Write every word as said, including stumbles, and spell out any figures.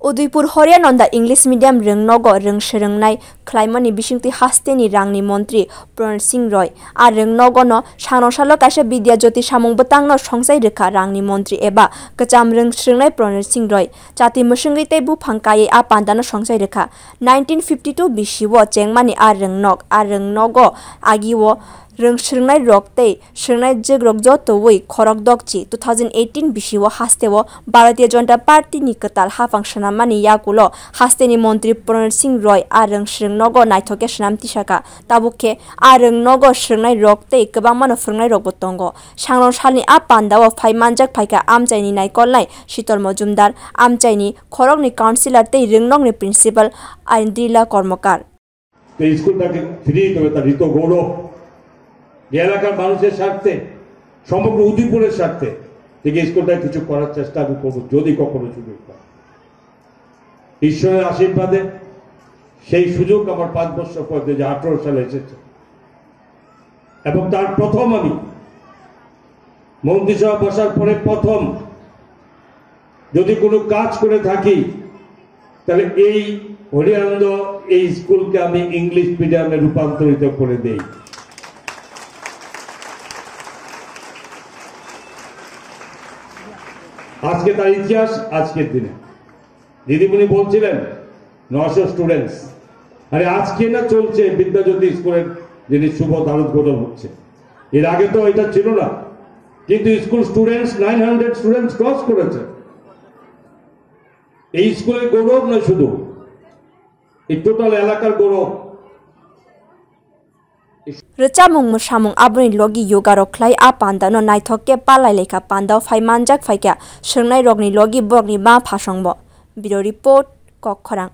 Udaipur Horiananda English Medium rwngnogo rwng swrwngnai khlaimani bisingtwi hasteni rangni montri Pranit Singh Roy. A rwngnogono sangrong salo kaisa Vidya Jyoti samung bwtangno songchai rwkha rangni montri eba kwcham rwng swrwngnai Pranit Singh Roy. Chati mwswngwi tei buphang kaiwi a pandano songchai rwkha. Nineteen fifty two bisio chengmani a rwngnok, a rwngnogo agio rwng swrwngnai rok tei swrwngnai jwkrok jotowi khorok dokchi two thousand eighteen bisio hasteo Bharatiya Janata Party ni kwtal haphang swnammani yagulo hasteni montri Pranit Singh Roy a rwng swrwngnogo naithok khe swnam tisaka. Tabuk khe a rwngnogo swrwngnai rok tei kwbangmano phwrwngnai rokbo tongo. Sangrong salni a pandao phai manjak phaikha amchaini naikolnai Shital Mojumdar, amchaini khorokni councillor tei rwngnokni principal Aindrila Kormokar. তো স্কুলটাকে ফিরিয়ে দিতে হবে তার হৃত গৌরব। যে এলাকার মানুষের স্বার্থে, সমগ্র উদয়পুরের স্বার্থে থেকে স্কুলটা কিছু করার চেষ্টা আমি করবো, যদি কখনো সুযোগ পাই। ঈশ্বরের আশীর্বাদে সেই সুযোগ আমার পাঁচ বছর পর দুই হাজার আঠারো সালে এসেছে। এবং তার প্রথম আমি মন্ত্রিসভা বসার পরে প্রথম যদি কোনো কাজ করে থাকি, তাহলে এই হরিয়ানন্দ এই স্কুলকে আমি ইংলিশ মিডিয়ামে রূপান্তরিত করে দেই। আজকে তার ইতিহাস, আজকের দিনে দিদিমণি বলছিলেন নশো স্টুডেন্টস, আরে আজকে না চলছে বিদ্যাজ্যোতি স্কুলের যিনি শুভ দ্বারোদ্ঘাটন হচ্ছে, এর আগে তো এটা ছিল না, কিন্তু school students nine hundred students cross করেছে। এই স্কুলের গৌরব নয় শুধু, এই টোটাল এলাকার গৌরব। Rwchapmung mwsamung aboni logi yoga rok khlai a panda no naithok khe palai lekha panda o phai manjak phaikha swrwngnai rokni logi borokni ma phasongbo. Bureau Report, Kokkhorang.